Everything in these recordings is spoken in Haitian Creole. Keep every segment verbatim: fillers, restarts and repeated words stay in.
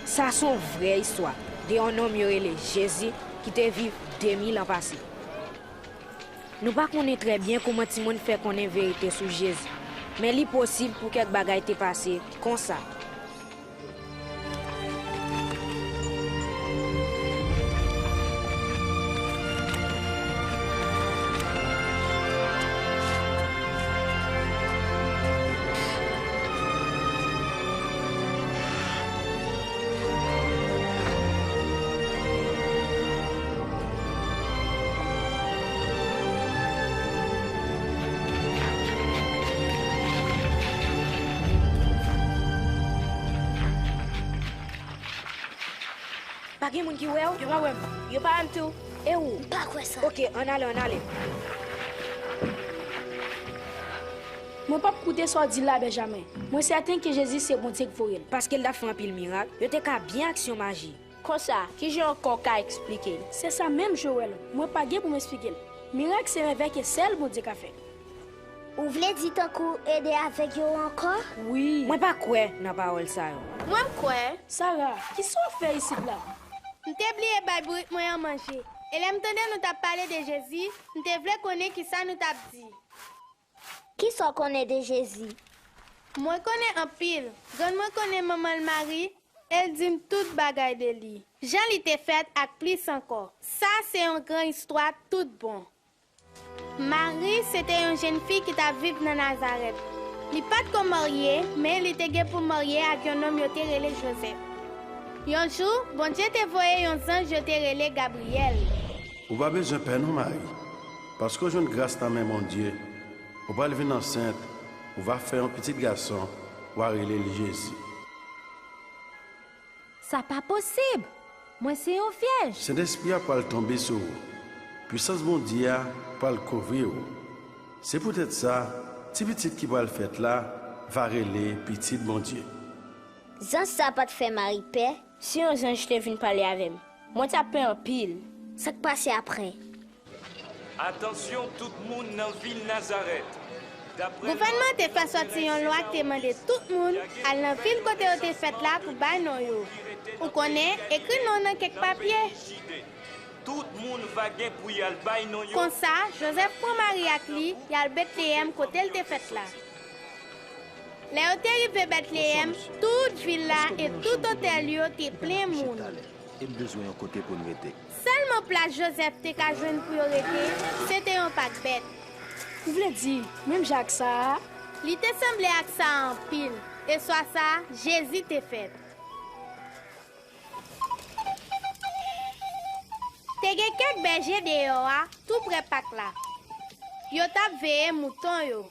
Sa se yon vrè istwa de yon nonm yo rele Jezi ki te viv de mil an pase. Nou pa konnen trè byen kòman timoun fè konnen verite sou Jezi, men li posib pou kèk bagay te pase konsa. Pa gen moun ki wè w? Yo pa wè m. Yo pa wè m tou. E ou? M pa kwè sa. Oke, ann ale, ann ale. Mwen p ap koute sa w di la, Benjamen. Mwen sèten ke Jezi se Bondye k voye l. Paske l t ap fè anpil mirak, yo te ka byen aksyon maji. Konsa, kijan ankò w ka eksplike l? Se sa menm, Joël. Mwen pa gen pou m eksplike l. Mirak se mèvèy ke sèl Bondye ka fè. Ou vle di tankou ede avèg yo ankò? Wi. Mwen pa kwè nan pawòl sa yo. Mwen, m kwè. Sara, kisa w ap fè isit la? M te bliye bay bourik mwen an manje. E lè m tande nou t ap pale de Jezi, m te vle konnen kisa nou t ap di. Kisa w konnen de Jezi? Mwen konnen anpil. Grann mwen konnen manman l Mari, e l di m tout bagay de li. Jan li te fèt ak plis ankò. Sa se yon gran istwa tout bon. Mari se te yon jèn fi ki t ap viv nan Nazarèt. Li pa t ko marye, men li te gen pou marye ak yon nonm yo te rele Jozèf. Yon jou, Bondye te voye yon zanj yo te rele Gabriyèl. Ou pa bezwen pè non, Mari, paske w jwenn gras nan men Bondye. Ou pral vin ansent, ou va fè yon pitit gason, w a rele l Jezi. Sa pa posib! Mwen se yon vyèj! Sentespri a pral tonbe sou ou. Pwisans Bondye a pral kouvri w. Se poutèt sa, ti pitit ki pral fèt la va rele Pitit Bondye. Zanj sa pa t fè Mari pè? Si yon zanj te vin pale avè m, mwen t ap pè anpil. Sa k pase apre? Atansyon tout moun nan vil Nazarèt! Gouvènman an te fè sòti yon lwa ki te mande tout moun al nan vil kote yo te fèt la pou bay non yo. Ou konnen, ekri non w nan kèk papye. Tout moun va gen pou y al bay non yo. Konsa, Jozèf pran Mari ak li, y al Betleyèm kote l te fèt la. Lè yo te rive Betleyèm, tout vil la e tout otèl yo te plen moun. E m bezwen yon kote pou n rete. Sèlman plas Jozèf te ka jwenn pou yo rete, se te yon pak bèt. Ou vle di, menm jan ak sa a? Li te sanble ak sa a anpil, e swa sa a, Jezi te fèt. Te gen kèk bèje deyò a, toupre pak la. Yo t ap veye mouton yo.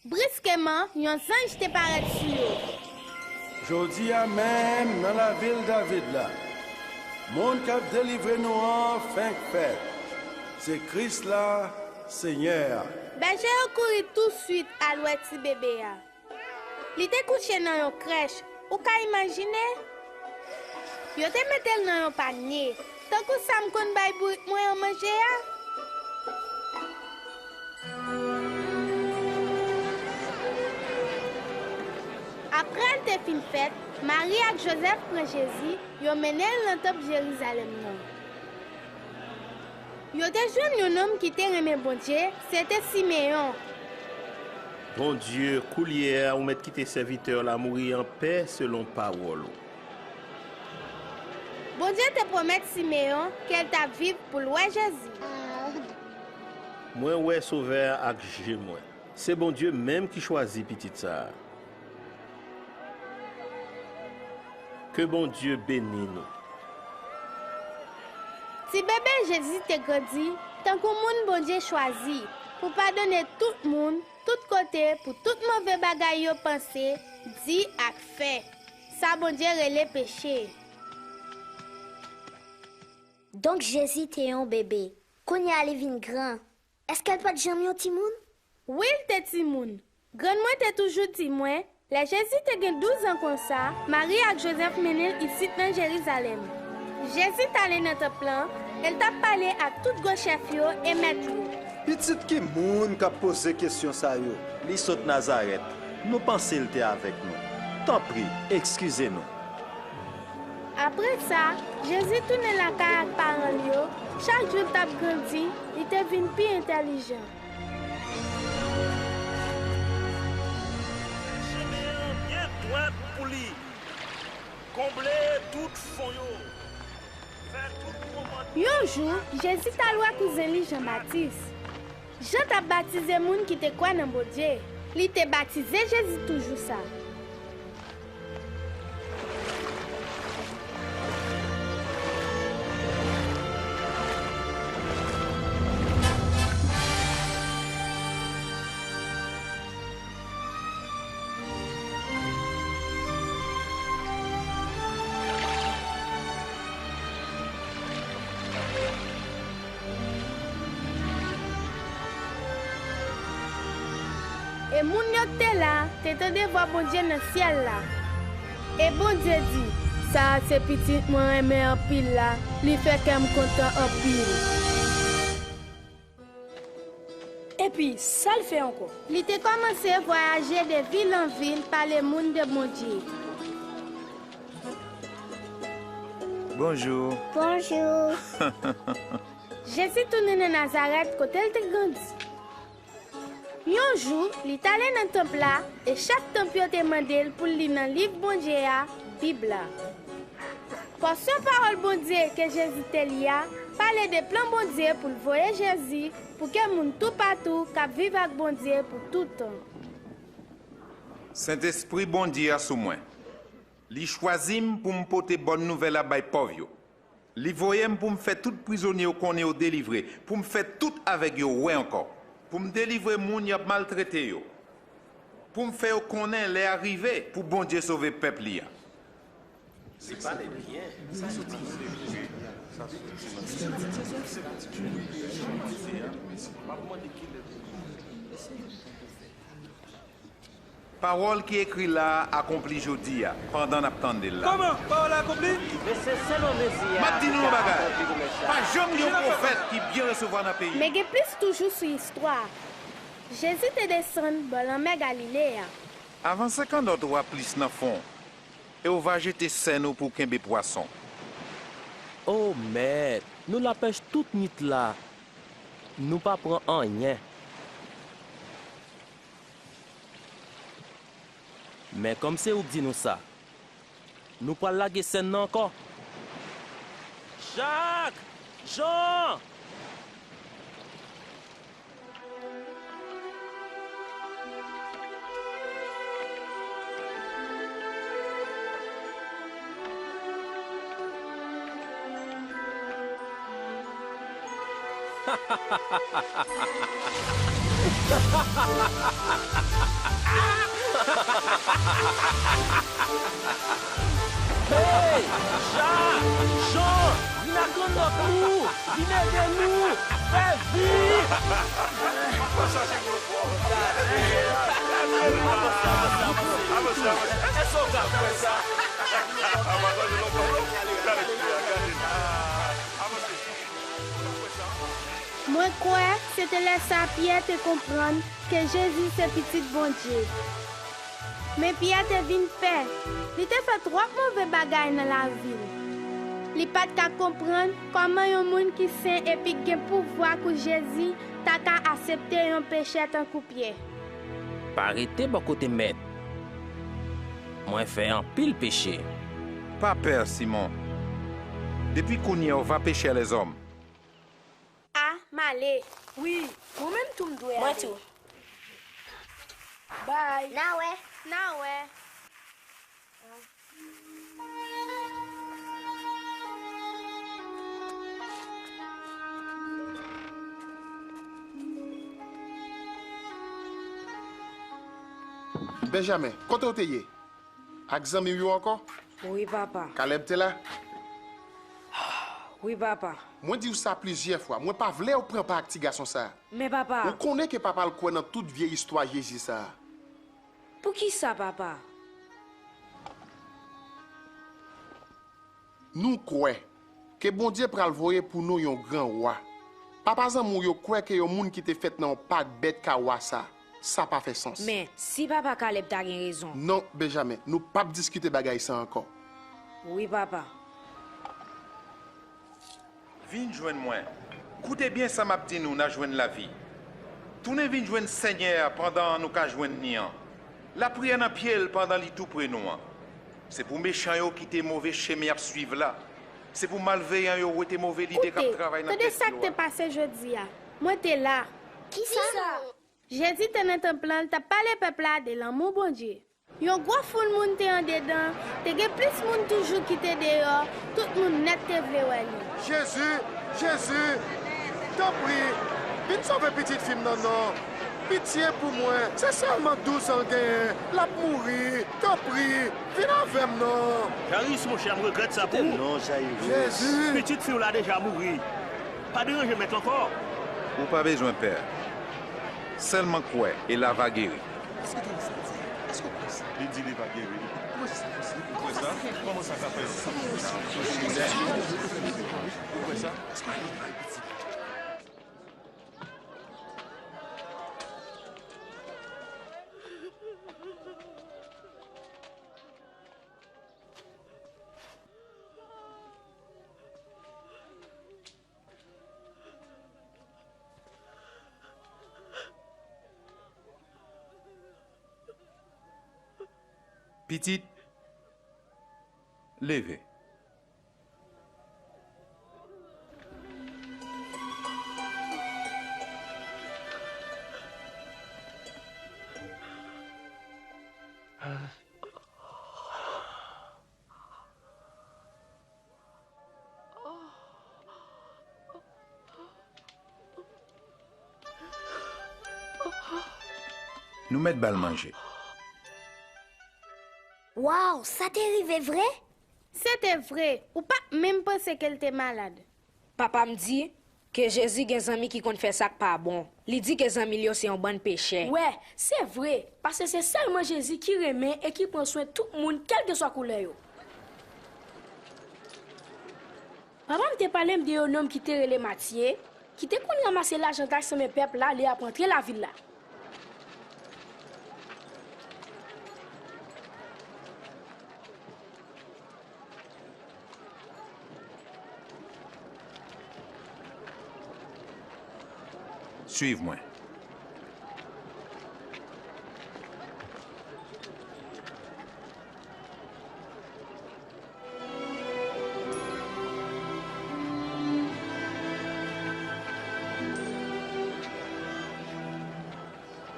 Briskeman, yon zanj te parèt sou yo. Jodi a menm, nan lavil David la, moun k ap delivre nou an fenk fèt. Se Kris la, Senyè a. Bèje yo kouri touswit al wè ti bebe a. Li te kouche nan yon krèch. Ou ka imajine? Yo te mete l nan yon panye, tankou sa m konn bay bourik mwen an manje a. Apre l te fin fèt, Mari ak Jozèf pran Jezi, yo mennen l nan tanp Jerizalèm nan. Yo te jwenn yon nonm ki te renmen Bondye, se te Simeyon. Bondye, koulye a ou mèt kite sèvitè w la mouri anpè selon pawòl ou. Bondye te pwomèt Simeyon ke l t ap viv pou l wè Jezi. Mwen wè Sovè a ak je mwen. Se Bondye menm ki chwazi pitit sa a. Ke Bondye beni nou. Ti bebe Jezi te grandi tankou moun Bondye chwazi pou padone tout moun, tout kote, pou tout move bagay yo panse, di ak fè. Sa Bondye rele peche. Donk, Jezi te yon bebe. Kounye a li vin gran. Èske l pa t janm yon timoun? Wi, l te timoun. Grann mwen te toujou di mwen, lè Jezi te gen douz an konsa, Mari ak Jozèf mennen l isit nan Jerizalèm. Jezi t ale nan tanp lan, e l t ap pale ak tout gwo chèf yo e mèt yo. Pitit ki moun k ap poze kesyon sa yo? Li sot Nazarèt. Nou panse l te avèk nou. Tanpri, eskize nou. Apre sa, Jezi tounen lakay ak paran l yo. Chak jou l t ap grandi, li te vin pi entèlijan. Fè chemen an byen dwat pou li. Konble tout fon yo. Fè tout pwofondè. Yon jou, Jezi t al wè kouzen li Jan Batis. Jan t ap batize moun ki te kwè nan Bondye. Li te batize Jezi tou jou sa. E moun yo k te la te tande vwa Bondye nan syèl la. E Bondye di, "Sa a se Pitit mwen renmen anpil la, li fè kè m kontan anpil." Epi, sa l fè ankò? Li te kòmanse vwayaje de vil an vil, pale moun de Bondye. Bonjou. Bonjou. Jezi tounen nan Nazarèt, kote l te grandi. Yon jou, li t ale nan tanp la, e chèf tanp yo te mande l pou l li nan liv Bondye a, Bib la. Pòsyon pawòl Bondye ke Jezi te li a pale de plan Bondye pou l voye Jezi pou ke moun toupatou kab viv ak Bondye pou tout tan. Sentespri Bondye a sou mwen. Li chwazi m pou m pote bòn nouvèl la bay pòv yo. Li voye m pou m fè tout prizonye yo konnen yo delivre, pou m fè tout avèg yo wè ankò, pou m delivre moun y ap maltrete yo, pou m fè yo konnen lè a rive pou Bondye sove pèp li a. Li pale byen. Sa soti nan Jezi. Sa soti nan Jezi. M ap mande kilè. Pawòl ki ekri la a akonpli jodi a, pandan n ap tande l la. Kòman? Pawòl la akonpli? Men se sèlman Mezi a ki ka akonpli pwomès sa a. M ap di nou yon bagay, pa janm gen yon pwofèt ki byen resevwa nan peyi m. Men gen plis toujou sou istwa a. Jezi te desann bò lanmè Galile a. Avanse kannòt ou a plis nan fon, e w va jete sèn ou pou w kenbe pwason. O Mèt, nou lapèch tout nwit la, nou pa pran anyen. Men kòm se ou k di nou sa, nou pral lage sèn nan ankò. Jak! Jan! Hey! Jak! Jan! Vin ak kannòt nou! Vin ede nou! Fè vit! Avanse, avanse, avanse. Èske w ka kwè sa? Mwen kwè se te lè sa a Pyè te konprann ke Jezi se Pitit Bondye. Men Pyè te vin pè. Li te fè twòp move bagay nan lavi l. Li pa t ka konprann kòman yon moun ki sen epi k gen pouvwa kou Jezi ta ka aksepte yon pechè tankou Pyè. Pa rete bò kote Mèt. Mwen fè anpil peche. Pa pè, Simon. Depi kounye a, w va pechè lèzòm. A, m ale. Wi, mwen menm tou m dwe ale. Mwen tou. Bay. N a wè. N a wè. Benjamen, kote w te ye? Ak zanmi w yo ankò? Wi, papa. Kalèb te la? Wi, papa. Mwen di w sa plizyè fwa, mwen pa vle w pran pa ak ti gason sa a. Men, papa. Ou konnen ke papa l kwè nan tout vye istwa Jezi sa a. Poukisa, papa? Nou kwè ke Bondye pral voye pou nou yon gran wa. Papa zanmi w yo kwè ke yon moun ki te fèt nan yon pak bèt ka wa sa. Sa pa fè sans. Men, si papa Kalèb ta gen rezon. Non, Benjamen, nou p ap diskite bagay sa ankò. Wi, papa. Vin jwenn mwen. Koute byen sa m ap di nou, n a jwenn lavi. Tounen vin jwenn Senyè a pandan nou ka jwenn li an. Lapriyè nan pye l pandan li tou pre nou an. Se pou mechan yo kite move chemen y ap suiv la. Se pou malveyan yo wete move lide k ap travay nan tèt yo a. Koute, tande sa k te pase jodi a. Mwen te la. Kisa? Jezi te nan tanp lan, l t ap pale pèp la de lanmou Bondye. Yon gwo foul moun te andedan, te gen plis moun toujou ki te deyò, tout moun nèt te vle wè li. Jezi, Jezi, tanpri, vin sove pitit fi m nan non. Pitye pou mwen, se sèlman douz an l genyen, l ap mouri, tanpri, vin avè m non. Jayis, monchè, m regrèt sa pou ou. Kite l non, Jayis. Jezi. Pitit fi w la deja mouri. Pa deranje mèt ankò. Ou pa bezwen pè. Sèlman kwè, e l a va geri. Èske w tande sa l di a? Èske w kwè sa? Li di li va geri. Kòman sa posib? Ou kwè sa? Kòman sa ka fèt? Ou kwè sa? Èske w kwè sa? Pitit, leve. Nou mèt ba l manje. Waw, sa te rive vre? Se te vre, ou pa t menm panse ke l te malad. Papa m di ke Jezi gen zanmi ki konn fè sa k pa bon. Li di ke zanmi l yo se yon bann pechè. Wè, se vre, paske se sèlman Jezi ki renmen e ki pran swen tout moun, kèlkeswa koulè yo. Papa m te pale m de yon nonm ki te rele Matye, ki te konn ranmase lajan taks nan men pèp la lè y ap rantre lavil la. Suiv mwen.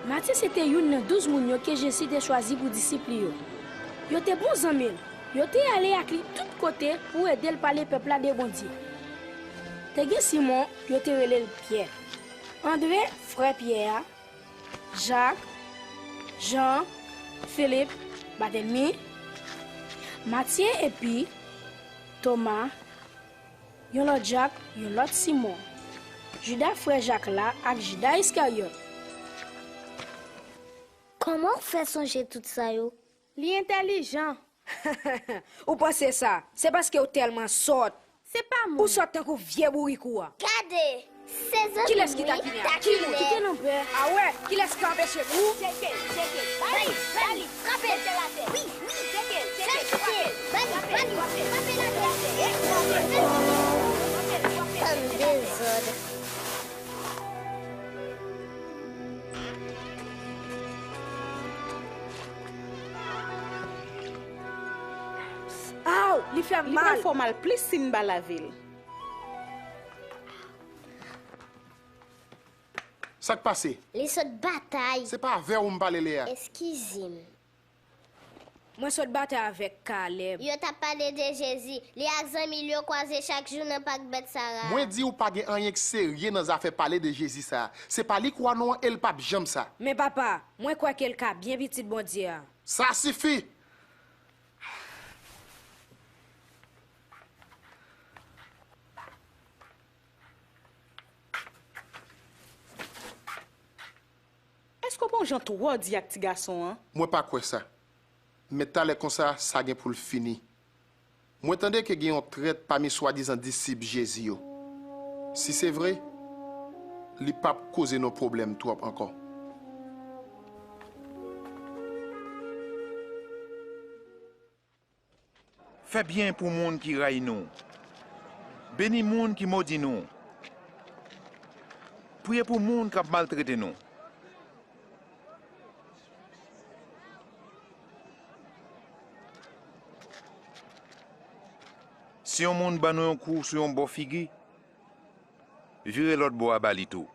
Matye se te youn nan douz moun yo ke Jezi te chwazi pou disip li yo. Yo te bon zanmi l. Yo te ale ak li tout kote pou ede l pale pèp la de Bondye. Te gen Simon, yo te rele l Pyè. Andre, frè Pyè a, Jak, Jan, Filip, Batèmi, Matye epi Toma, yon lòt Jak, yon lòt Simon, Jida frè Jak la ak Jida Iskaryòt. Kòman w fè sonje tout sa yo? Li entèlijan. Ou panse sa? Se paske w tèlman sòt. Se pa moun. Ou sòt tankou vye bourik ou a. Gade! Se zanmi m wi, takinnen. Kilès ki takinnen? Kite non pè. A wè, kilès ki anpeche m? Ou? Tcheke l, tcheke l. Ba li, ba li, frape l. Mete l atè. Wi, wi. Tcheke l, tcheke l. Fè l kite. Ba li, ba li. Frape l atè. Bann dezòd. Aw, li fè m mal. Li pral fè w mal plis si n pa lave l. Sa k pase? Li sot batay. Se pa avè w m pale lè a. Eskize m. Mwen sot batay avèk Kalèb. Yo t ap pale de Jezi. Li ak zanmi l yo kwaze chak jou nan pak Bètsara a. Mwen di w pa gen anyen k serye nan zafè pale de Jezi sa a. Se pa li k wa nou an e l p ap janm sa. Men papa, mwen kwè ke l ka byen Pitit Bondye a. Sa sifi! Èske w pa yon jan twò di ak ti gason an? Mwen pa kwè sa. Men talè konsa, sa gen pou l fini. Mwen tande ke gen yon trèt pami swadizan disip Jezi yo. Si se vre, li p ap koze nou pwoblèm twòp ankò. Fè byen pou moun ki rayi nou. Beni moun ki modi nou. Priye pou moun k ap maltrete nou. Si yon moun ban nou yon kou sou yon bò figi, vire lòt bò a ba li tou.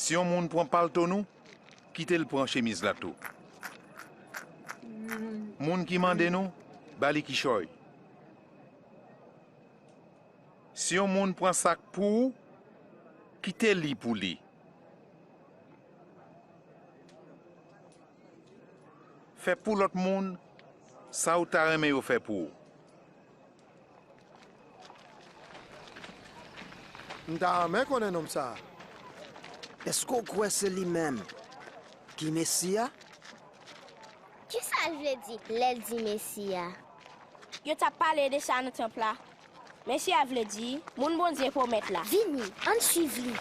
Si yon moun pran palto nou, kite l pran chemiz la tou. Moun ki mande nou, ba li kichòy. Si yon moun pran sak pou ou, kite li pou li. Fè pou lòt moun sa ou ta renmen yo fè pou ou. M ta renmen konnen nonm sa a. Èske w kwè se li menm ki Mesi a? Kisa l vle di lè l di Mesi a? Yo t ap pale de sa nan tanp la. Mesi a vle di moun Bondye pwomèt la. Vini, ann suiv li.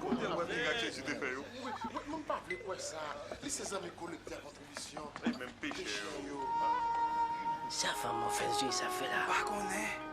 Kote w wè mirak Jezi te fè yo? Wi, wi, mwen pa vle kwè sa. Li se zanmi kolektè kontribisyon. E menm pechè yo. Sa fanm move zye sa fè la? Pa konnen.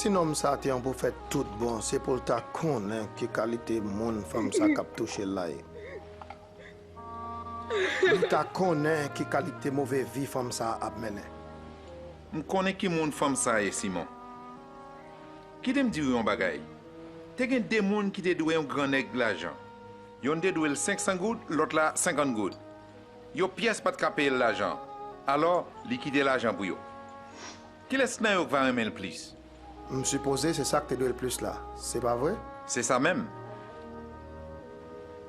Si nonm sa a te yon pwofèt tout bon, se pou l ta konnen ki kalite moun fanm sa k ap touche l la ye. Li ta konnen ki kalite move vi fanm sa a ap mennen. M konnen ki moun fanm sa a ye, Simon. Kite m di w yon bagay. Te gen de moun ki te dwe yon gran nèg lajan. Yonn te dwe l senk san goud, lòt la senkant goud. Yon pyès pa t ka peye l lajan. Alò, li kite lajan pou yo. Kilès nan yo k va renmen l plis? M sipoze se sa k te dwe l plis la, se pa vre? Se sa menm.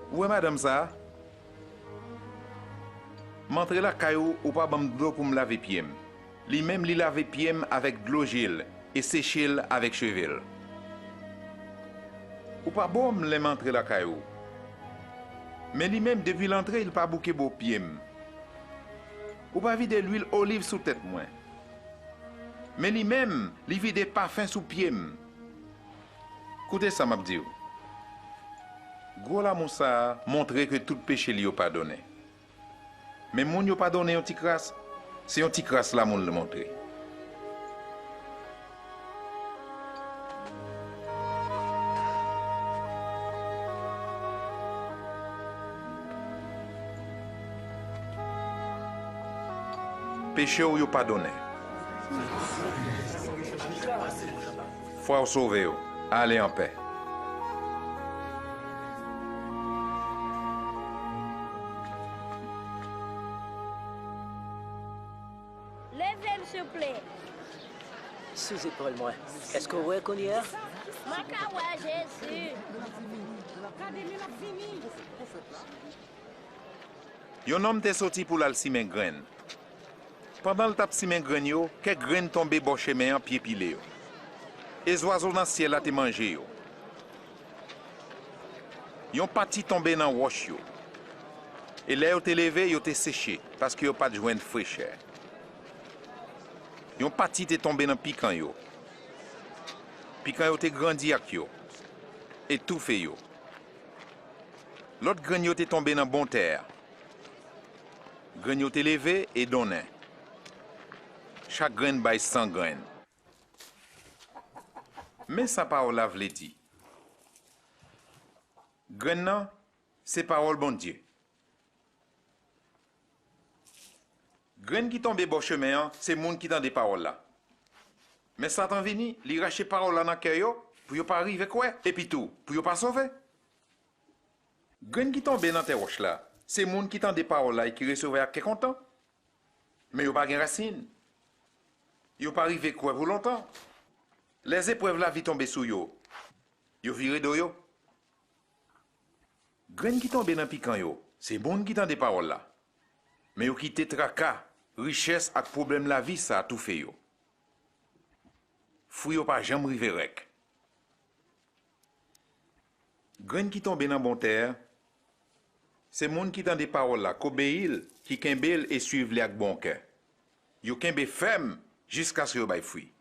Ou wè madanm sa a? M antre lakay ou, ou pa ban m dlo pou m lave pye m. Li menm, li lave pye m avèk dlo je l e seche l avèk cheve l. Ou pa bo m lè m antre lakay ou. Men li menm, depi l antre, li pa bouke bo pye m. Ou pa vide lwil oliv sou tèt mwen. Men li menm, li vide pafen sou pye m. Koute sa m ap di w. Gwo lanmou sa a montre ke tout peche li yo padonnen. Men moun yo padonnen yon ti kras, se yon ti kras lanmou l montre. Peche w yo padonnen. Fwa w sove w. Ale anpè. Leve m, souple. Sou zepòl mwen. Èske w wè kounye a? Mwen ka wè Jezi. Yon nonm te soti pou l al simen grenn. Pandan l t ap simen grenn yo, kèk grenn tonbe bò chemen an, pye pile yo. E zwazo nan syèl la te manje yo. Yon pati tonbe nan wòch yo. E lè yo te leve, yo te seche, paske yo pa t jwenn frechè. Yon pati te tonbe nan pikan yo. Pikan yo te grandi ak yo, e toufe yo. Lòt grenn yo te tonbe nan bon tè a. Grenn yo te leve e donnen. Chak grenn bay san grenn. Men sa pawòl la vle di. Grenn nan, se pawòl Bondye. Grenn ki tonbe bò chemen an, se moun ki tande pawòl la. Men Satan vini, li rache pawòl la nan kè yo, pou yo pa rive kwè, epi tou, pou yo pa sove. Grenn ki tonbe nan tè wòch la, se moun ki tande pawòl la e ki resevwa ak kè kontan. Men yo pa gen rasin. Yo pa rive kwè pou lontan. Lèzeprèv lavi tonbe sou yo, yo vire do yo. Grenn ki tonbe nan pikan yo, se moun ki tande pawòl la, men yo kite traka, richès ak pwoblèm lavi sa a toufe yo. Fwi yo pa janm rive rèk. Grenn ki tonbe nan bon tè, se moun ki tande pawòl la, k obeyi l, ki kenbe l e suiv li ak bon kè. Yo kenbe fèm jiskaske yo bay fwi.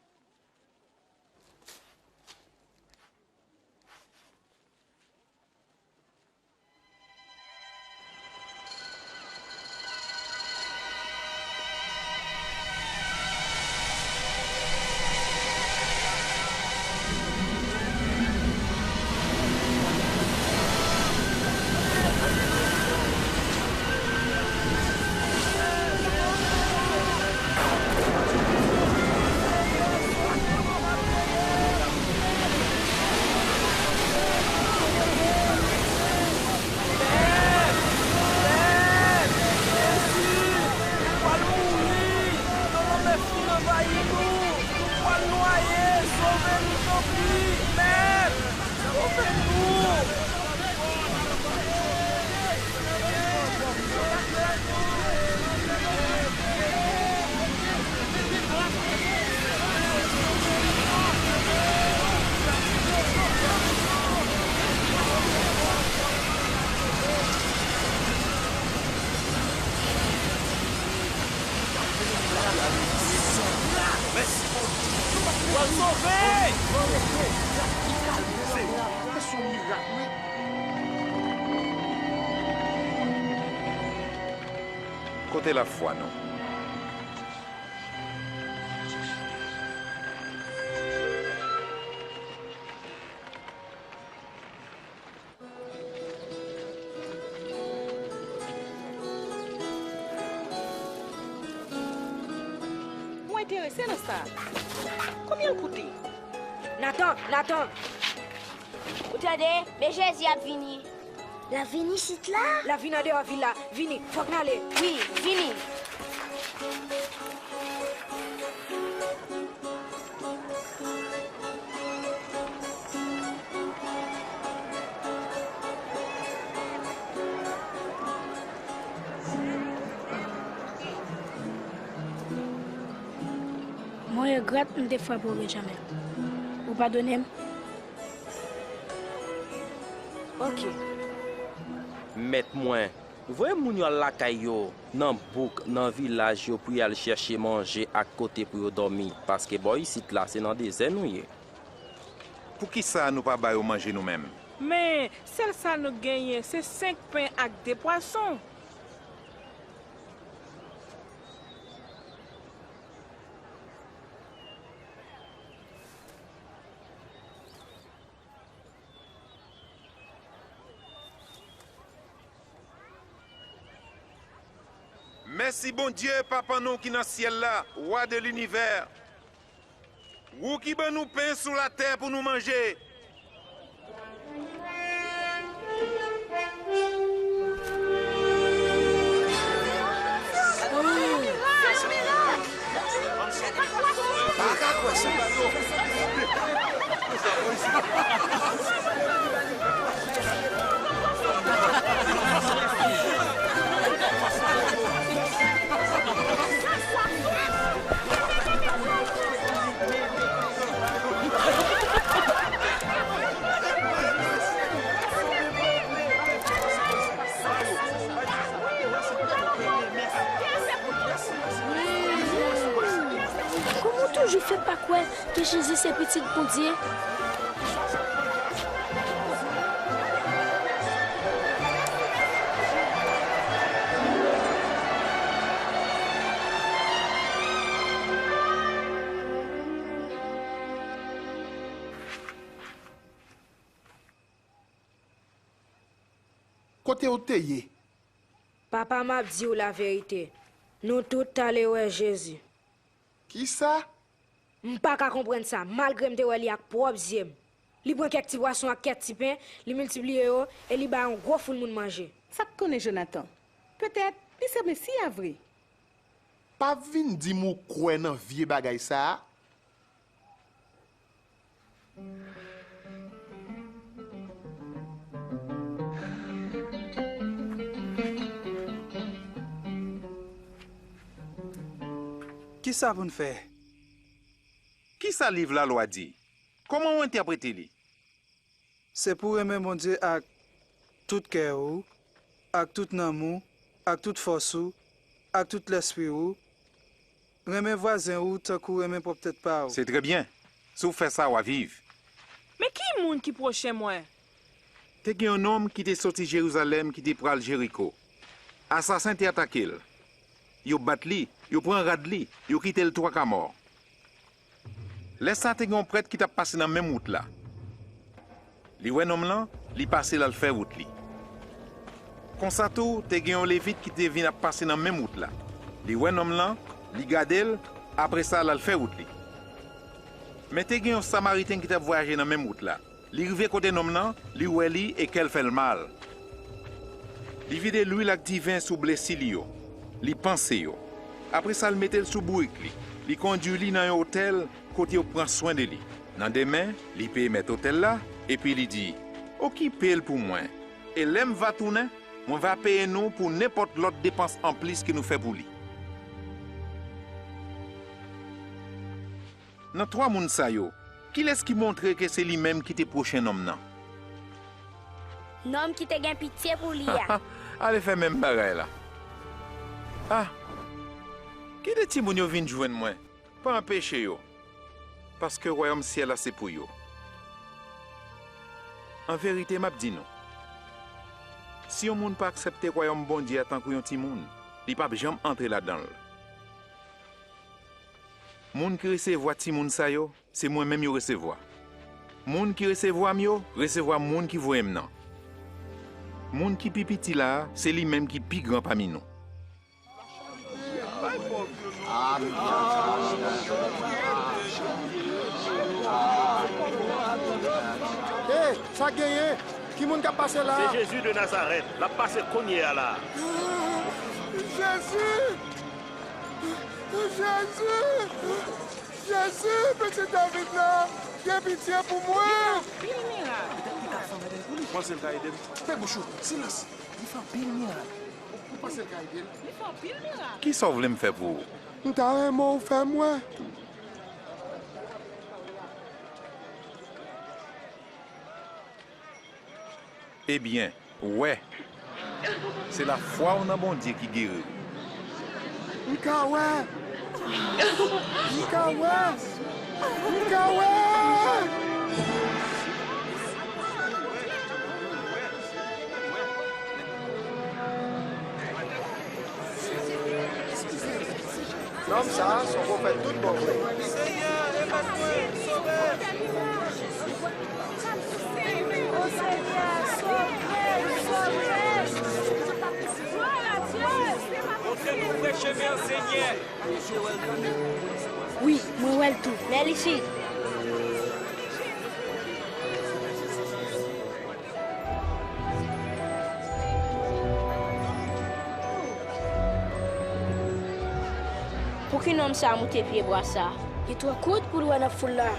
Kote lafwa nou? Ou enterese nan sa? Konbyen l koute? Natan, Natan! Ou tande? Men Jezi ap vini. L ap vini isit la? L ap vin andeyò vil la. Vini, fòk n ale. Wi, vini. Mwen regrèt m te frape w, Benjamen. Ou padone m? Ok. Mèt mwen, voye moun yo al lakay yo, nan bouk, nan vilaj yo pou y al chèche manje ak kote pou yo dòmi, paske bò isit la se nan dezè nou ye. Poukisa nou pa ba yo manje nou menm? Men, sèl sa nou genyen, se senk pen ak de pwason. Mèsi, Bondye, Papa nou ki nan syèl la, Wa de linivè. Ou ki ban nou pen sou latè pou nou manje. Pa ka kwè sa. Kòman w toujou fè pa kwè ke Jezi se Pitit Bondye? Kote w te ye? Papa, m ap di w laverite, nou tout t ale wè Jezi. Kisa? M pa ka konprann sa, malgre m te wè li ak pwòp zye m. Li pran kèk ti pwason ak kèk ti pen, li miltipliye yo, e li bay yon gwo foul moun manje. Sa k konnen, Jonatan? Petèt, li se Mesi a vre. Pa vin di m ou kwè nan vye bagay sa a. Kisa pou n fè? Kisa liv lalwa di? Kòman w entèprete li? Se pou w renmen Bondye ak tout kè w, ak tout nanm ou, ak tout fòs ou, ak tout lèspri ou. Renmen vwazen ou tankou w renmen pwòp tèt pa w. Se trè byen. Si w fè sa, w a viv. Men ki moun ki pwochen mwen? Te gen yon nonm ki te soti Jerizalèm ki te pral Jeriko. Asasen te atake l. Yo bat li, yo pran rad li, yo kite l twaka mò. Lè sa a te gen yon prèt ki t ap pase nan menm wout la. Li wè nonm lan, li pase l al fè wout li. Konsa tou, te gen yon Levit ki te vin ap pase nan menm wout la. Li wè nonm lan, li gade l, apre sa l al fè wout li. Men te gen yon Samariten ki t ap vwayaje nan menm wout la. Li rive kote nonm nan, li wè li e kè l fè l mal. Li vide lwil ak diven sou blesi li yo. Li panse yo. Apre sa, l mete l sou bourik li. Li kondui li nan yon otèl kote yo pran swen de li. Nan demen, li peye mèt otèl la, epi li di, "Okipe l pou mwen, e lè m va tounen, mwen va peye nou pou nenpòt lòt depans anplis ke nou fè pou li." Nan twa moun sa yo, kilès ki montre ke se li menm ki te pwochen nonm nan? Nonm ki te gen pitye pou li a. Ale fè menm bagay la. Ah! Kite timoun yo vin jwenn mwen. Pa anpeche yo, paske wayòm syèl la se pou yo. An verite, m ap di nou, si yon moun pa aksepte wayòm Bondye a tankou yon timoun, li p ap janm antre ladan l. Moun ki resevwa timoun sa yo, se mwen menm yo resevwa. Moun ki resevwa m yo, resevwa moun ki voye m nan. Moun ki pi piti la a, se li menm ki pi gran pami nou. Hey, sa k genyen? Ki moun k ap pase la a? Se Jezi de Nazarèt, l ap pase kounye a la a. Jezi! Jezi! Jezi, pitit David la, gen pitye pou mwen! Pil mirak. Ou panse l ka ede m? Fè bouch ou, silans! Li fè anpil mirak. Ou panse l ka ede l? Li fè anpil mirak. Kisa w vle m fè pou ou? M ta renmen w fè m wè. Ebyen, wè. Se lafwa w nan Bondye ki geri w. M ka wè! M ka wè! M ka wè! Nonm sa a se yon pwofèt tout bon vre. Senyè, remèt mwen, Sovè! Montre nou vrè chemen an, Senyè! Wi, mwen wè l tou. Mèlichi! Pouki nonm sa a moute pyebwa sa a? Li twò kout pou l wè nan foul la.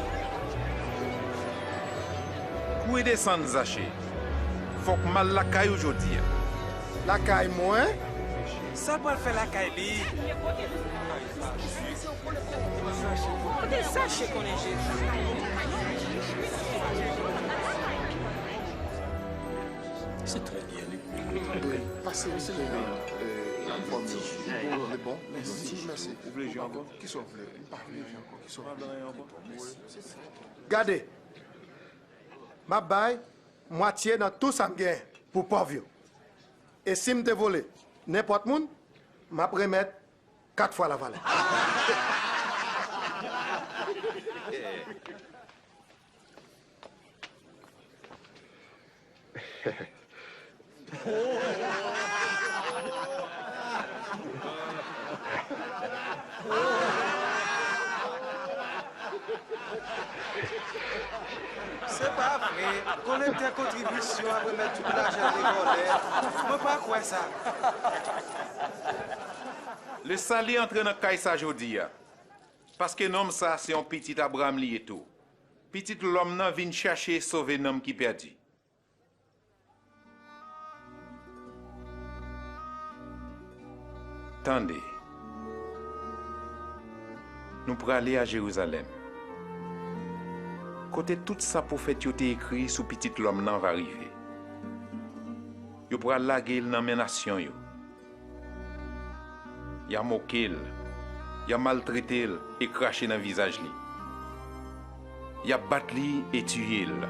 Kouri desann, Zache. Fòk m al lakay ou jodi a. Lakay mwen? Sa l pral fè lakay li? Kote Zache konnen Jezi? Se trè byen, li. Pase, pase, euh, fòm yo. Bon, mèsi, mèsi. Ou vle jwi ankò? Kisa w vle? M pa vle jwi ankò. Kisa w vle? Gade, m ap bay mwatye nan tou sa m gen pou pòv yo. E si m te vole nenpòt moun, m ap remèt kat fwa lavalè. Se pa vre, kolektè kontribisyon ap remèt tout lajan de vòlè. Mwen pa kwè sa. Lesali antre nan kay sa jodi a, paske nonm sa se yon pitit Abraram li ye tou. Pitit lòm nan vin chache e sove nanm ki pèdi. Tande. Nou prale a Jerizalèm, kote tout sa pwofèt yo te ekri sou Pitit lòm nan va rive. Yo pral lage l nan men nasyon yo. Y a moke l, y a maltrete l e krache nan vizaj li. Y a bat li e tiye l.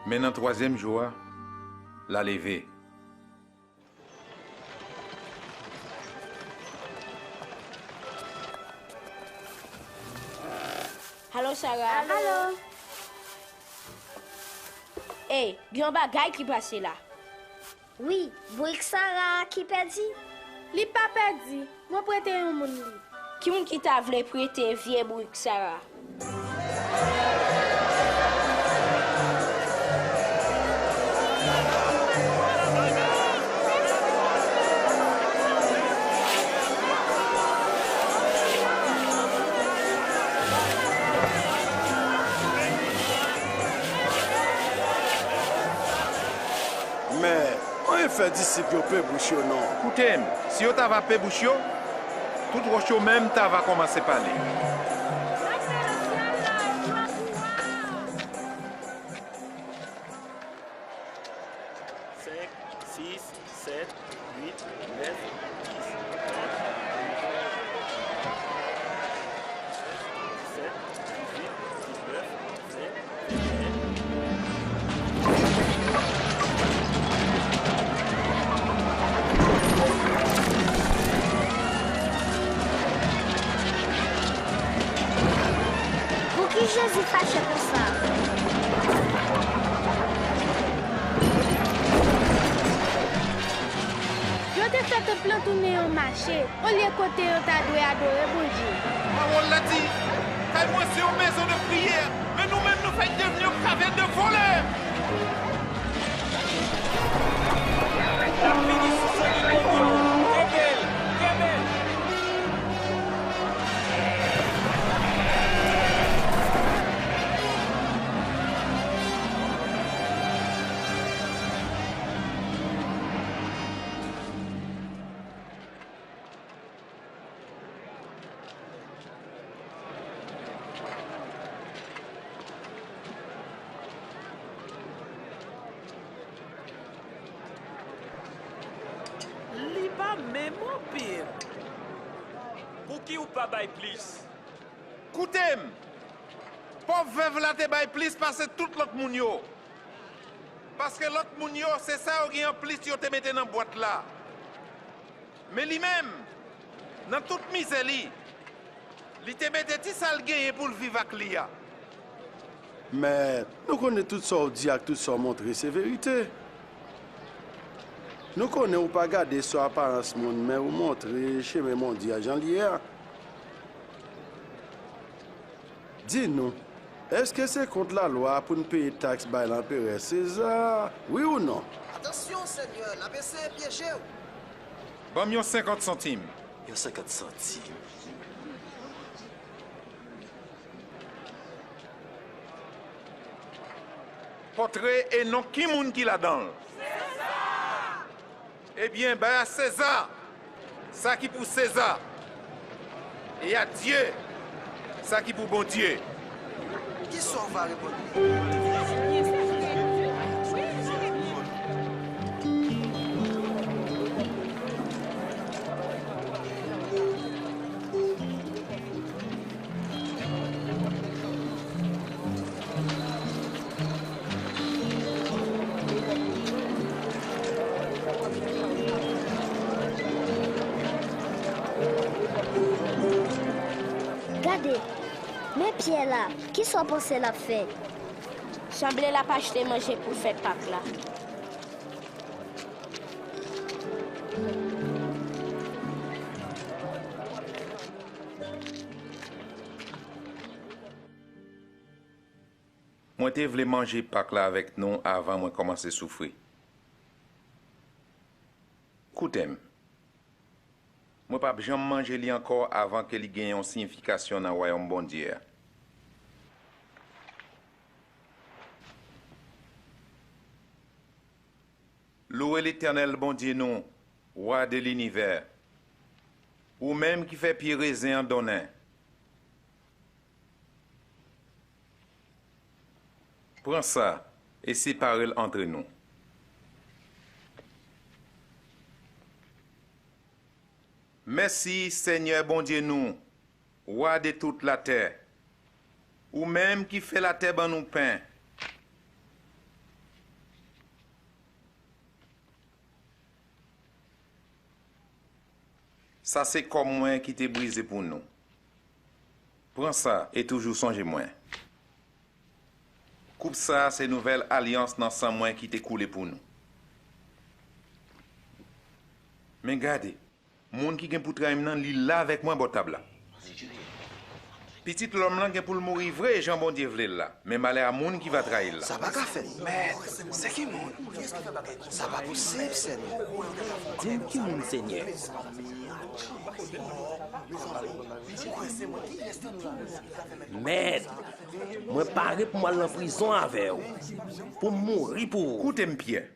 Men nan twazyèm jou a, l a leve. Alo, Sara. Alo. Ey, gen yon bagay ki pase la. Wi, bourik Sara a ki pèdi. Li pa pèdi. Mwen prete yon moun li. Ki moun ki ta vle prete vye bourik Sara? Men, anyen fè disip yo pe bouch yo non. Koute m, si yo ta va pe bouch yo, tout wòch yo menm ta va kòmanse pale. Senk, sis, sèt, uit, nèf, dis, onz, douz, sèz, disèt, dizuit, diznèf, ven, venteyen. Pouki Jezi fache konsa? Yo te fè tanp lan tounen yon mache, olye kote yo ta dwe adore Bondye. Pawòl la di, kay mwen se yon maison de prière, men nou menm nou fèk devni yon caverne de voleurs. L ap vini sou sèl li menm yo. Kenbe l! Kenbe l! Li pa menm anpil. Pouki w pa bay plis? Koute m! Pòv vèv la te bay plis pase tout lòt moun yo. Paske lòt moun yo, se sa yo gen anplis yo te mete nan bwat la. Men li menm, nan tout mizè li, li te mete ti sa l genyen pou l viv ak li a. Men, nou konnen tout sa w di ak tout sa w montre se verite. Nou konnen ou pa gade sou aparans moun, men ou montre chemen Bondye a jan l ye a. Di nou, èske se kont lalwa pou n peye taks bay Lanperè Seza, wi ou non? Atansyon, Senyè, l ap eseye pyeje w. Ban m yon senkant santim. Yon senkant santim. Pòtre e non ki moun ki ladan l? Seza! Ebyen, bay a Seza sa ki pou Seza, e a Dye sa ki pou Bondye. Kisa w va reponn li? Gade, men Pyè la, kisa w panse l ap fè? Sanble l ap achte manje pou fèt Pak la. Mwen te vle manje Pak la avèk nou avan mwen kòmanse soufri. Koute m. Mwen p ap janm manje li ankò avan ke li gen yon siyifikasyon nan wayòm Bondye a. Louwe Letènèl, Bondye nou, Wa de linivè, ou menm ki fè pye rezen an donnen. Pran sa e separe l antre nou. Mèsi, Senyè Bondye nou, Wa de tout latè, ou menm ki fè latè ban nou pen. Sa se kò mwen ki te brize pou nou. Pran sa e toujou sonje mwen. Koup sa a se nouvèl alyans nan san mwen ki te koule pou nou. Men gade, moun ki gen pou trayi m nan, li la avèk mwen bò tab la. Pitit lòm lan gen pou l mouri vre jan Bondye vle l la, men malè a moun ki va trayi l la. Sa pa ka fèt. Mèt, se ki moun? Sa pa posib, Senyè. Di m ki moun, Senyè. Mèt, mwen pare pou m al nan prizon avè w, pou m mouri pou ou. Koute m, Pyè.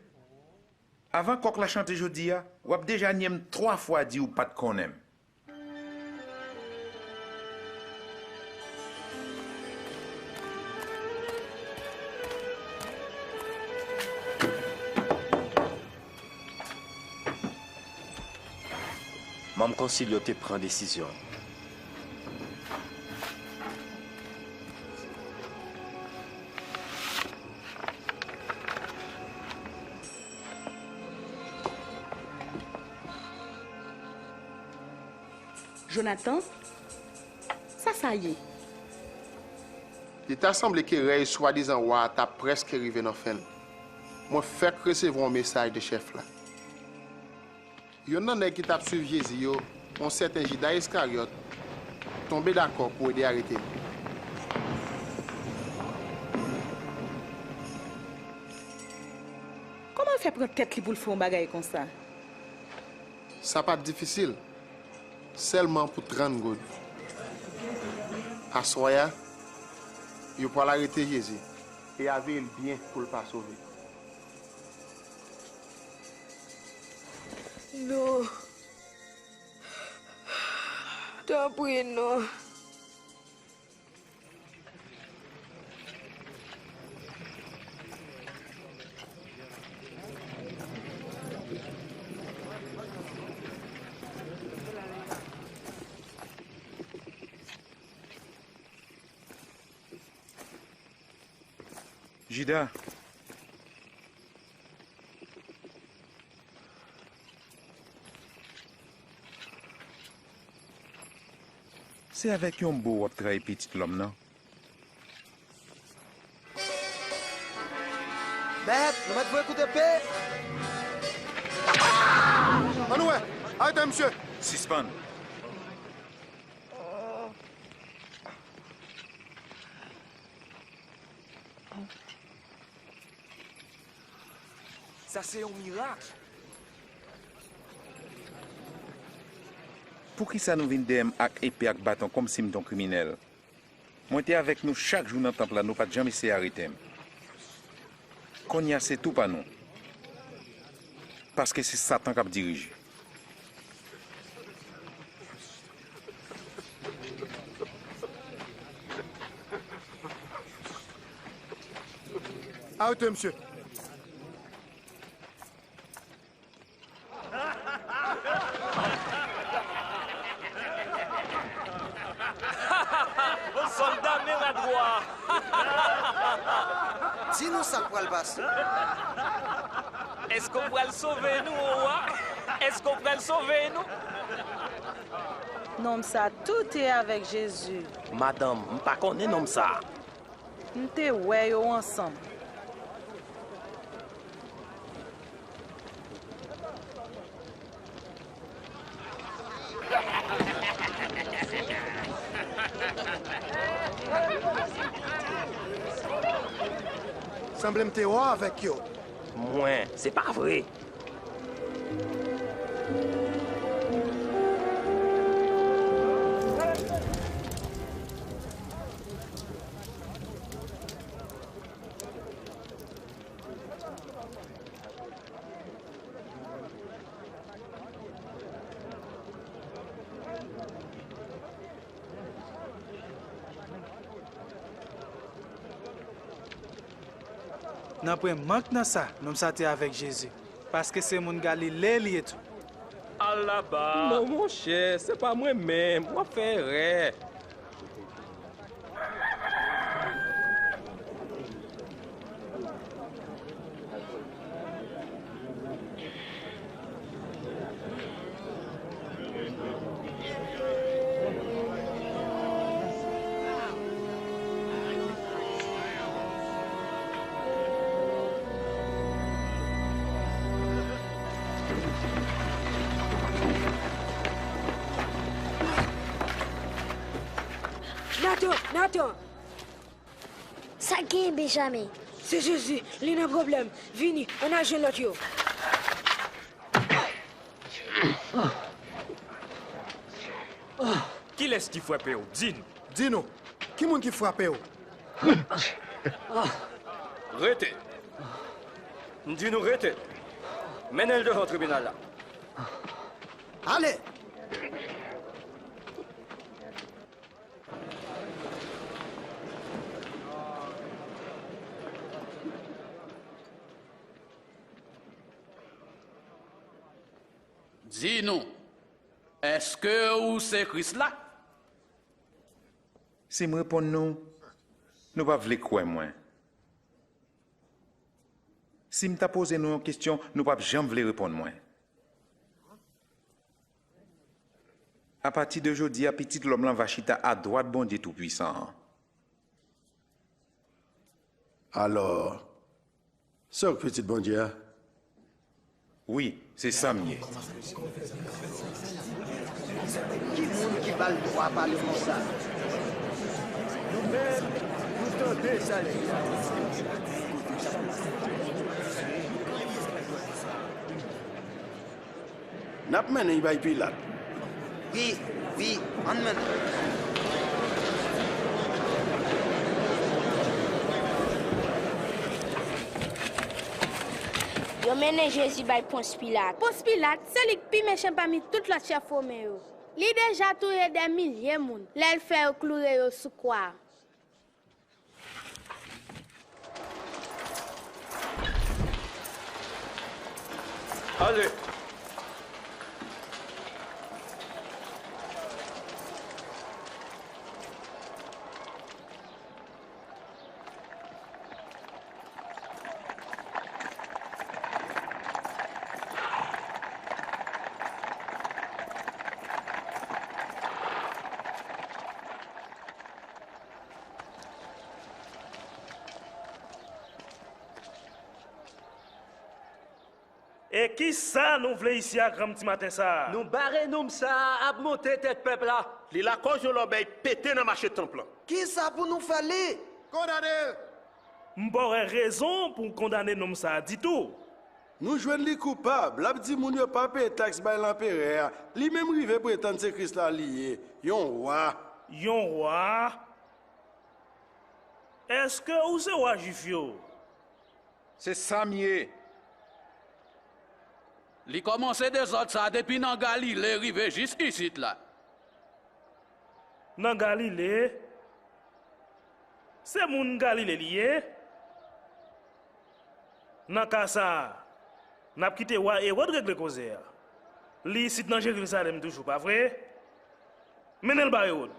Avan kòk la chante jodi a, w ap deja nye m twa fwa di w pa t konnen m. Manm konsil yo te pran desizyon. Jonatan, sa sa ye? Li ta sanble ke rèy swadizan wa a t ap prèske rive nan fen l. Mwen fèk resevwa yon mesaj de chèf la. Youn nan nèg ki t ap swiv Jezi yo, yon sèten Jida Iskaryòt, tonbe dakò pou ede arete l. Kòman l fè pran tèt li pou l fè yon bagay konsa? Sa pa t difisil, sèlman pou trant goud. Aswè a, yo pral arete Jezi e a veye l byen pou l pa sove. Non. Tanpri, non. Jida. Se avèk yon bo w ap trayi Pitit Lòm nan? Mèt, nou mèt voye kout epe! Ann wè! Arete misye! Sispann! Sa se yon mirak! Poukisa nou vin dèyè m ak epe ak baton kòmsi m t on kriminèl? Mwen te avèk nou chak jou nan tanp la, nou pa t janm eseye arete m. Kounye a se tou pa nou. Paske se Satan k ap dirije. Arete misye! Sòlda men radwa! Di nou sa k pral pase. Èske w pral sove nou, o wa? Èske w pral sove nou? Nonm sa, tout e avèk Jezi. Madanm, m pa konnen nonm sa. M te wè yo ansanm. Sanble m te wè w avèk yo. Mwen, se pa vre. Nanpwen mank nan sa, nonm sa te avèk Jezi, paske se moun Galile li ye tou. Alaba! Non, monchè, se pa mwen menm, w ap fè erè. Nathan, Nathan! Sa k genyen, Benjamin? Se Jezi, li nan pwoblèm. Vini, ann al jwenn lòt yo. Kilès ki frape w? Di n. Di nou, ki moun ki frape w? Rete! M di nou rete! Mennen l devan tribinal la. Ale! Di nou, èske ou se Kris la? Si m reponn nou, nou p ap vle kwè mwen. Si m ta poze nou yon kesyon, nou p ap janm vle reponn mwen. Apati de jodi a, Pitit Lòm lan va chita adwat Bondye Toupwisan an. Alò, se w k Pitit Bondye a? Wi, se sa m ye. Ki moun ki ba l dwa pale konsa? Nou menm, nou tande sa l di a. N ap mennen l bay Pilat. Wi, wi, ann mennen l. Yo mennen Jezi bay Pons Pilat. Pons Pilat, se li k pi mechan pami tout lòt chèf women yo. Li deja touye dè milye moun lè l fè yo kloure yo sou kwa. Ale! E kisa nou vle isi a granm ti maten sa a? Nou bare nonm sa a ap monte tèt pèp la. Li lakòz yon lòbèy pete nan mache tanp lan. Kisa pou nou fè li? Kondane l! M pa wè rezon pou n kondane nonm sa a ditou. Nou jwenn li koupab, l ap di moun yo pa peye taks bay lanperè a. Li menm rive pretann se Kris la li ye, yon wa. Yon wa? Èske ou se wa Jwif yo? Se sa m ye. Li kòmanse dezòd sa a depi nan Galile rive jis isit la. Nan Galile? Se moun Galile li ye? Nan ka sa a, n ap kite wa Ewòd regle koze a. Li isit nan Jerizalèm toujou, pa vre? Mennen l ba Ewòd.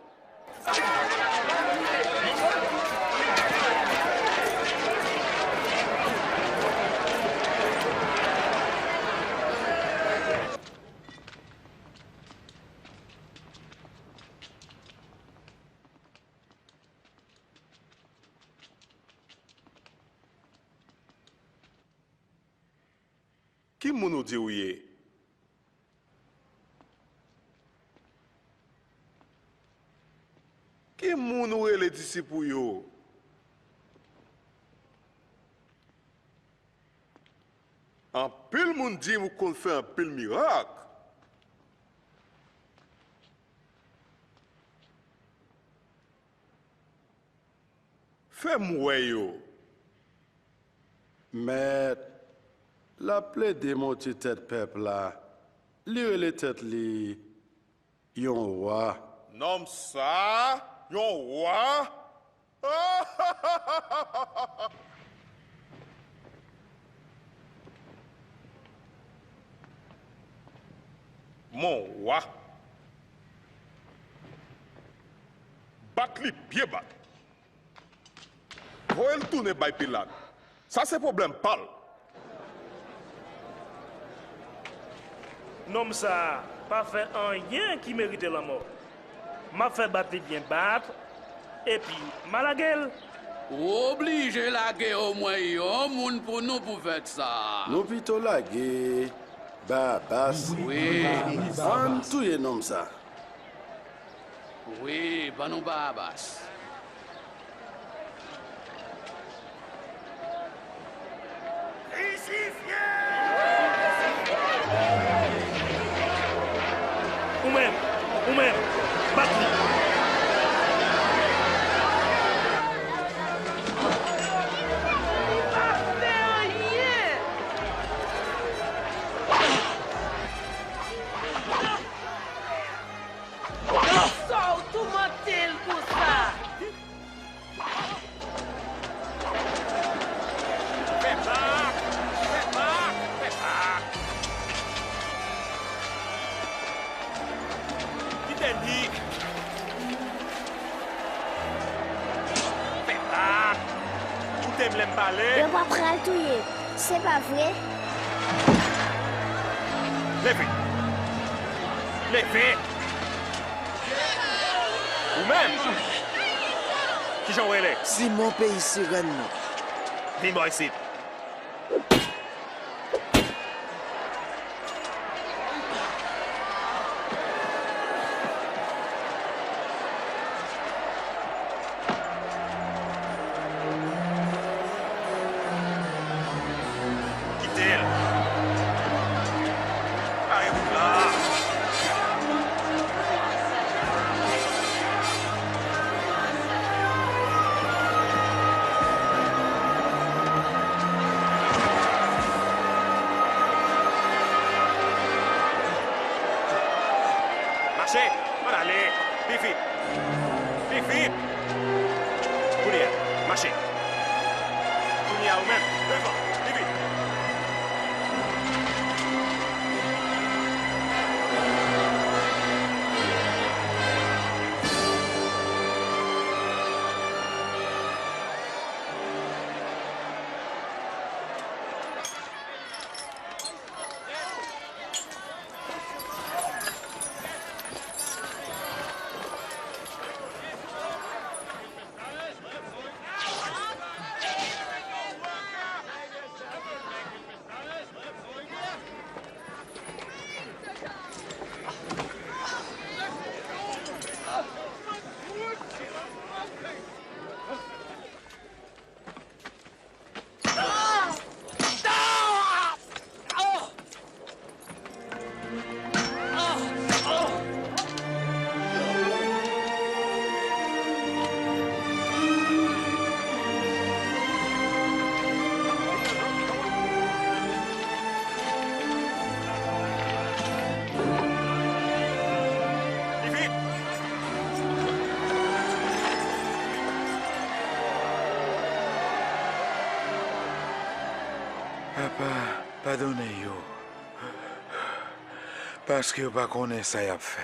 Ki moun ou di ou ye? Ki moun ou rele disip ou yo? Anpil moun di m ou konn fè anpil mirak. Fè m wè yo. Mèt, l ap plede monte tèt pèp la. Li rele tèt li yon wa. Nonm sa a, yon wa? Mon wa. Bat li byen bat. Voye l tounen bay Pilat. Sa se pwoblèm pa l. Nonm sa a pa fè anyen ki merite lanmò. M ap fè bat li byen bat, epi m a lage l. Ou oblije lage omwen yon moun pou nou pou fèt sa a. Nou pito lage Barabas. Wi. Ann touye nonm sa. Wi, ban nou Barabas. Krisifye! Ou menm, ou menm, bat li! Li pa fè anyen! Sa w toumante l konsa? Fè bak! Fè bak! Fè bak! Kite li! Fè bak! Koute m lè m pale! Yo pa pral touye m, se pa vre? Leve! Leve! Ou menm! Kijan w rele? Simon peyi Sirèn nan. Vin bò isit. Kite l. Kare wout la. Mache! Ann ale! Pi vit! Pi vit! Kounye a, mache! Kounye a, ou menm, devan! Pi vit! Pi vit! Papa, padone yo, paske yo pa konnen sa y ap fè.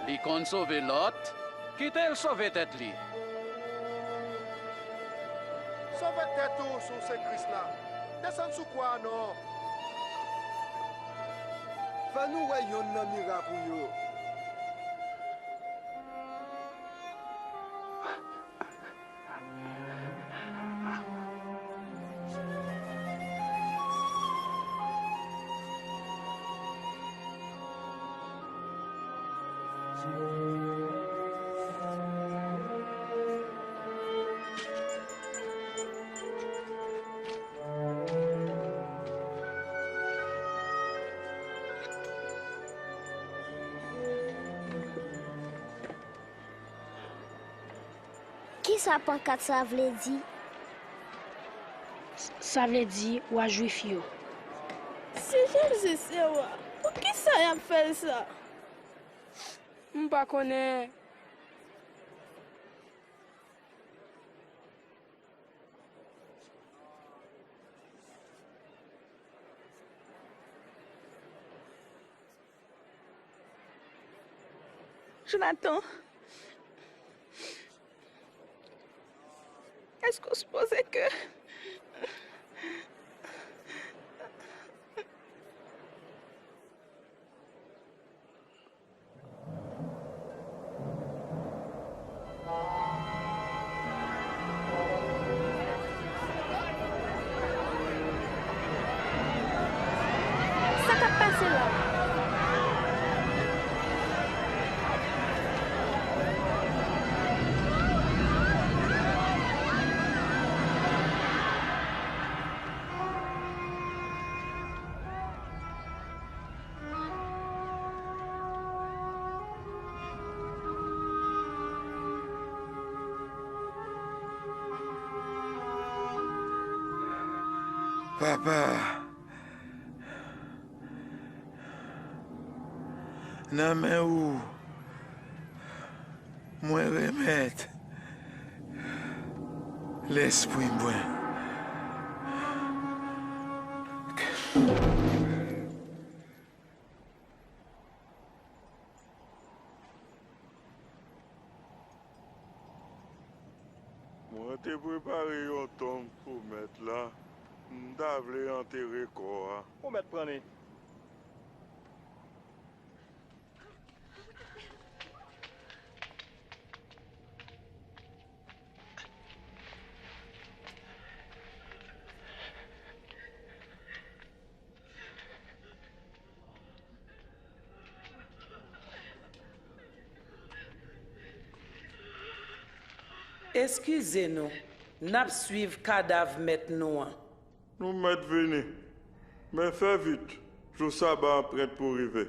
Li konn sove lòt, kite l sove tèt li. Sove tèt ou si w se Kris la. Desann sou kwa a non. Fè nou wè yonn nan mirak ou yo. Kisa pankat sa vle di? Sa vle di, wa Jwif yo. Si Jezi se wa, poukisa y ap fè l sa? M pa konnen. Jonathan, èske w sipoze ke Sa k ap pase la? Papa, nan men ou mwen remèt lespri mwen. Mwen te prepare yon tonm pou Mèt la. M ta vle antere kò a. Ou mèt pran li. Eskize nou, n ap swiv kadav mèt nou an. Nou mèt vini, men fè vit, jou saba an prèt pou rive.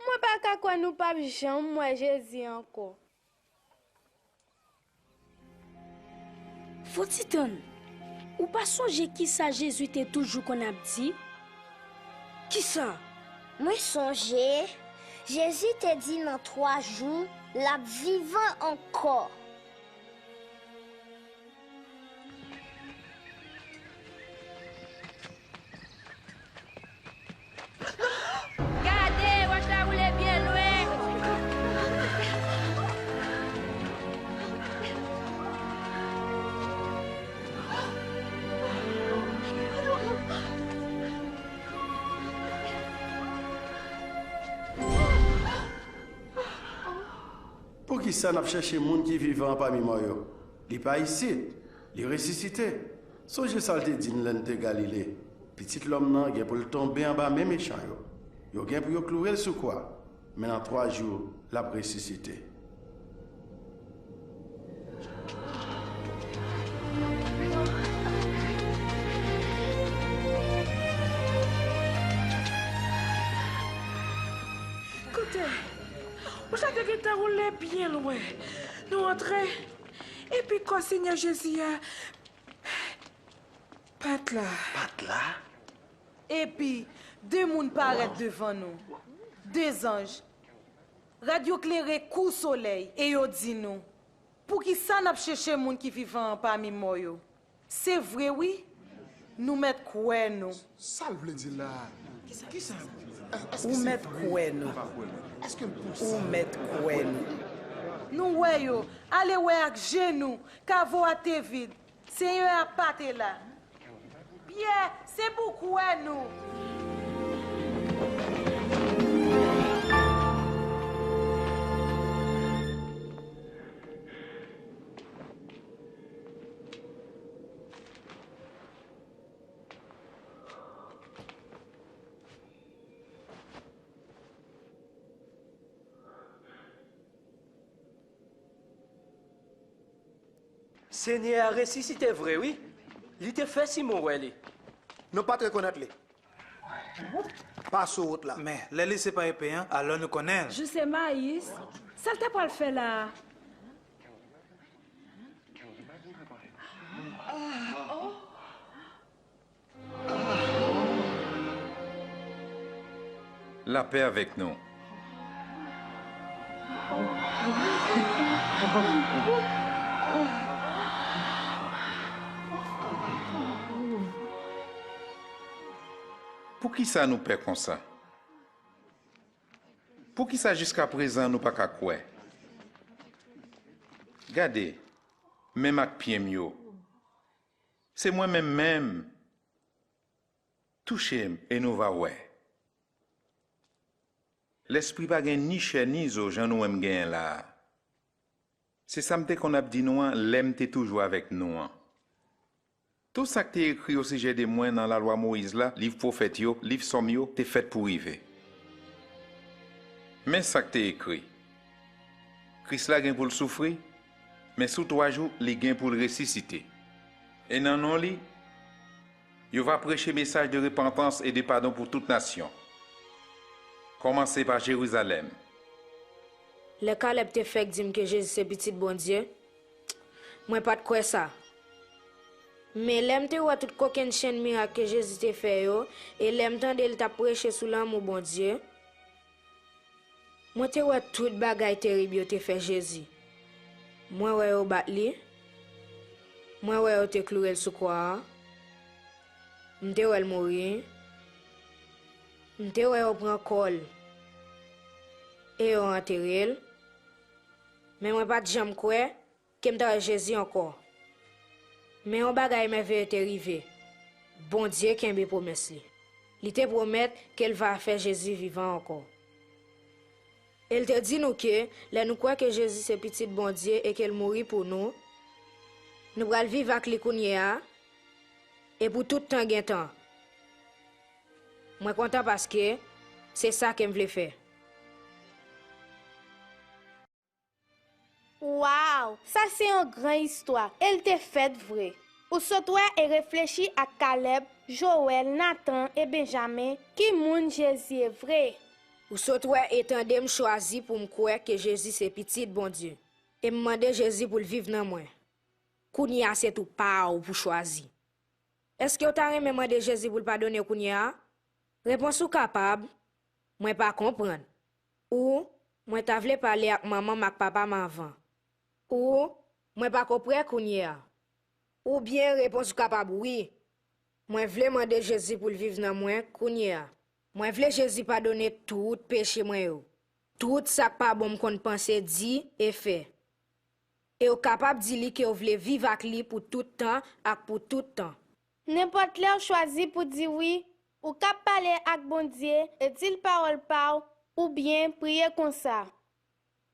Mwen pa ka kwè nou p ap janm wè Jezi ankò. Fo ti tann, ou pa sonje kisa Jezi te toujou konn ap di? Kisa? Mwen sonje, Jezi te di nan twa jou, l ap vivan ankò. Gade, wòch la woule byen lwen. Poukisa n ap chèche moun ki vivan pami mò yo? Li pa isit. Li resisite. Sonje sa l te di n lè n te Galile, Pitit lòm nan gen pou l tonbe anba men mechan yo. Yo gen pou yo kloure l sou kwa, men nan twa jou, l ap resisite. Koute, wòch la te gentan woule byen lwen. Nou antre, epi kò Senyè Jezi a pa t la. Pa t la? Epi, de moun parèt devan nou. De zanj. Rad yo klere kou solèy e yo di nou, poukisa n ap chèche moun ki vivan an pami mò yo? Se vre, wi. Nou mèt kwè nou. Sa l vle di la a? Kisa? Ou mèt kwè nou. Ou mèt kwè nou. Nou wè yo. Ale wè ak je nou. Kavo a te vid. Senyè a pa te la. Pyè, se pou kwè nou. Senyè a resisite vre, wi. Li te fè Simon wè li. Nou pa t rekonèt li. pa sou wout la. Men, lè li se pa epe an, alò nou konnen l. Jou se mayis. Sa l te pral fè la a? Lapè avèk nou. Poukisa nou pè konsa? Poukisa jiskaprezan nou pa ka kwè? Gade, men m ak pye m yo. Se mwen menm menm. Touche m e nou va wè. Lespri pa gen ni chè ni zo jan nou wè m genyen la a. Se sa m te konn ap di nou an lè m te toujou avèk nou an. Tou sa k te ekri osijè de mwen nan Lalwa Moyiz la, liv pwofèt yo, liv Sòm yo, te fèt pou rive. Men sa k te ekri, Kris la gen pou l soufri, men sou twa jou, li gen pou l resisite. E nan non li, yo va preche mesaj de repantans e de padon pou tout nasyon, kòmanse pa Jerizalèm. Lè Kalèb te fèk di m ke Jezi se Pitit Bondye, mwen pa t kwè sa. Men lè m te wè tout kokennchenn mirak ke Jezi te fè yo, e lè m tande l t ap preche sou lanmou Bondye, mwen te wè tout bagay terib yo te fè Jezi. Mwen wè yo bat li. Mwen wè yo te kloure l sou kwa a. M te wè l mouri. M te wè yo pran kò l e yo antere l. Men mwen pa t janm kwè ke m ta wè Jezi ankò. Men yon bagay mèveye te rive. Bondye kenbe pwomès li. Li te pwomèt ke l va fè Jezi vivan ankò. E l te di nou ke lè nou kwè ke Jezi se Pitit Bondye e ke l mouri pou nou, nou pral viv ak li kounye a e pou tout tan gen tan. Mwen kontan paske se sa ke m vle fè. Waw! Sa se yon gran istwa, e l te fèt vre. Ou sot wè e reflechi ak Kalèb, Jowèl, Natan e Benjamen ki moun Jezi ye vre. Ou sot wè e tande m chwazi pou m kwè ke Jezi se Pitit Bondye, e m mande Jezi pou l viv nan mwen. Kounye a se tou pa w pou chwazi. Èske w ta renmen mande Jezi pou l padone w kounye a? Repons ou kapab, mwen pa konprann. Ou, mwen ta vle pale ak manman m ak papa m avan. Ou, mwen pa ko prè kounye a. Oubyen repons ou kapab wi, mwen vle mande Jezi pou l viv nan mwen kounye a. Mwen vle Jezi padone tout peche mwen yo. Tout sa k pa bon m konn panse, di e fè. E w kapab di li ke w vle viv ak li pou tout tan ak pou tout tan. Nenpòt lè w chwazi pou di wi, ou kab pale ak Bondye e di l pawòl pa w oubyen priye konsa.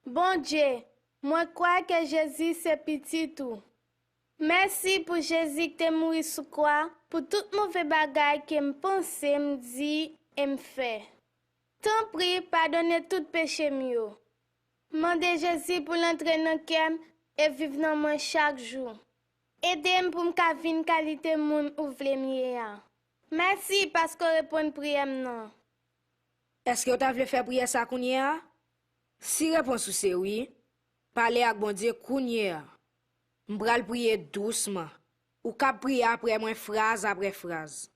Bondye, mwen kwè ke Jezi se Pitit ou. Mèsi pou Jezi k te mouri sou kwa pou tout move bagay ke m panse, m di e m fè. Tanpri, padone tout peche m yo. Mande Jezi pou l antre nan kè m e viv nan mwen chak jou. Ede m pou m ka vin kalite moun ou vle m ye a. Mèsi paske w reponn priyè m nan. Èske w ta vle fè priyè sa kounye a? Si repons ou se wi, pale ak Bondye kounye a. M pral priye dousman. Ou kab priye apre mwen fraz apre fraz.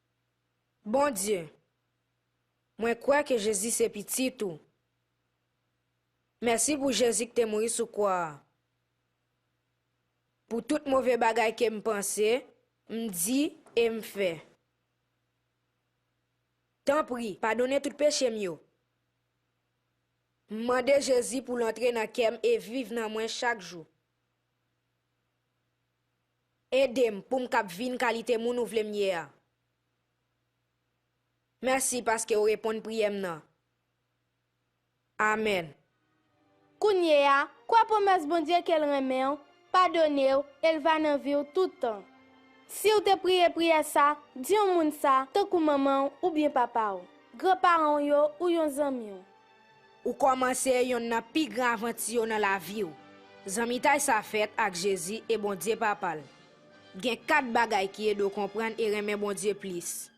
Bondye, mwen kwè ke Jezi se Pitit ou. Mèsi pou Jezi ki te mouri sou kwa a. Pou tout move bagay ke m panse, m di e m fè. Tanpri, padone tout peche m yo. M mande Jezi pou l antre nan kè m e viv nan mwen chak jou. Ede m pou m kab vin kalite moun ou vle m ye a. Mèsi paske w reponn priyè m nan. Amèn. Kounye a, kwè pwomès Bondye ke l renmen w, padone w e l va nan vi w tout tan. Si w te priye priyè sa, di yon moun sa, tankou manman w oubyen papa w, granparan w yo ou yon zanmi w. Ou kòmanse yonn nan pi gran avanti yo nan lavi w. Zanmitay sa fèt ak Jezi e Bondye Papa l. Gen kat bagay ki ede w konprann e renmen Bondye plis.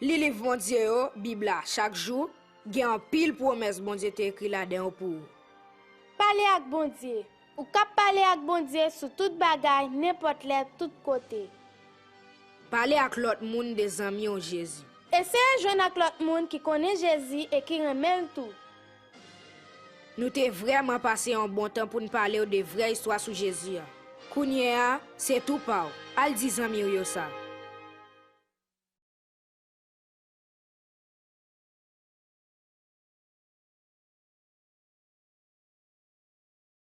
Li liv Bondye yo, Bib la, chak jou. Gen anpil pwomès Bondye te ekri ladan yo pou ou. Pale ak Bondye. Ou kab pale ak Bondye sou tout bagay, nenpòt lè, tout kote. Pale ak lòt moun de zanmi w Jezi. Eseye jwenn ak lòt moun ki konnen Jezi e ki renmen l tou. Nou te vrèman pase yon bon tan pou n pale w de vrè istwa sou Jezi a. Kounye a, se tou pa w. Al di zanmi w yo sa.